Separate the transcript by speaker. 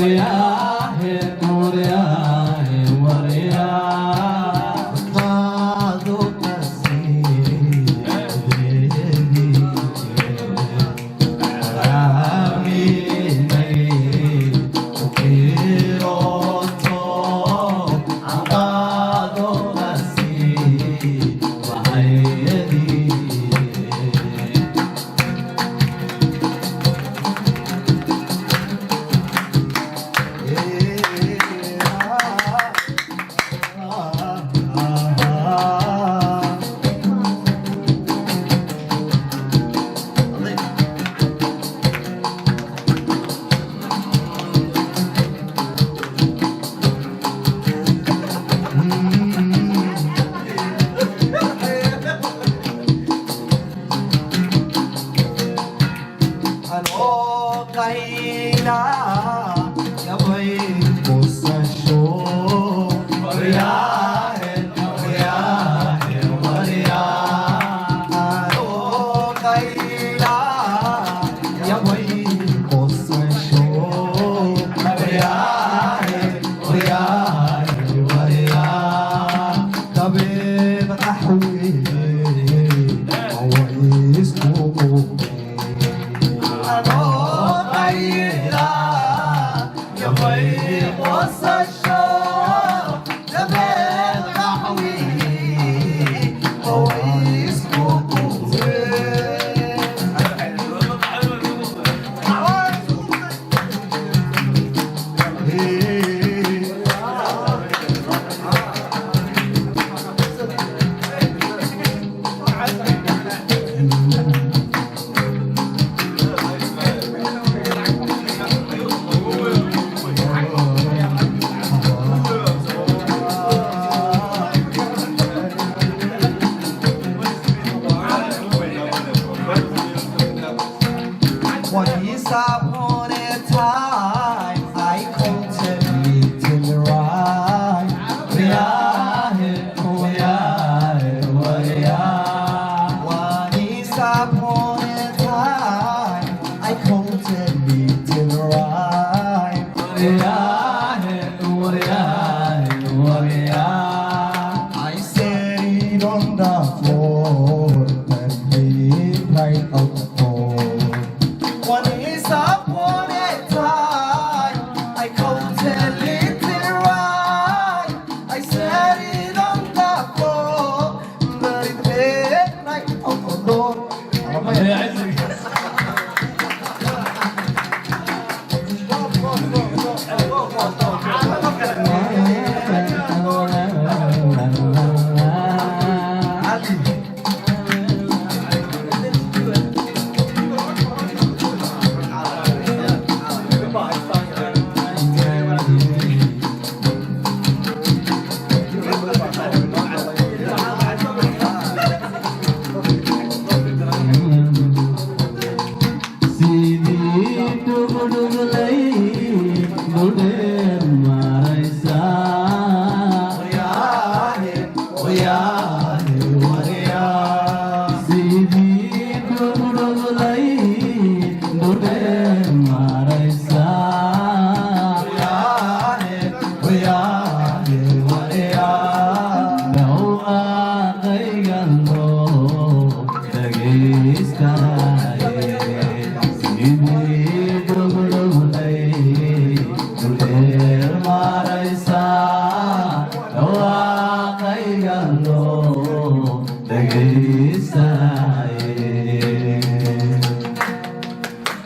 Speaker 1: Waryaahe, waryaahe, waryaa.
Speaker 2: Qaado qasiideedii, aaminay ku qiirooto, qaado qasiidayadii. Anoo qayla gabay qosasho.
Speaker 1: Waryaahe, waryaahe, waryaa.
Speaker 2: Anoo qayla gabay qosasho.
Speaker 1: Waryaahe, waryaahe, waryaa.
Speaker 2: Dabeed qaxwi way isku
Speaker 1: Anoo qayla gabay qosasho, dabeed qaxwi way isku quteen.
Speaker 2: Once upon a time, I quoted little rhyme.
Speaker 1: Waryaahe, waryaahe, waryaa.
Speaker 2: Once upon a time, I quoted little rhyme.
Speaker 1: Waryaahe, waryaahe, waryaa.
Speaker 2: I set it on the floor and came right out the door. Once upon a time, I caught a little rhyme. I set it on the floor, but it went right out the door. Ali.
Speaker 1: Sidii dhugdhuglay dhudheer maraysaa.
Speaker 2: Waryahe, waryahe, waryahe.
Speaker 1: Sidii dhugdhuglay dhudheer maraysaa.
Speaker 2: Waryahe, waryahe, waryahe.
Speaker 1: Dhawaaqayga loo dhagaystaye sidii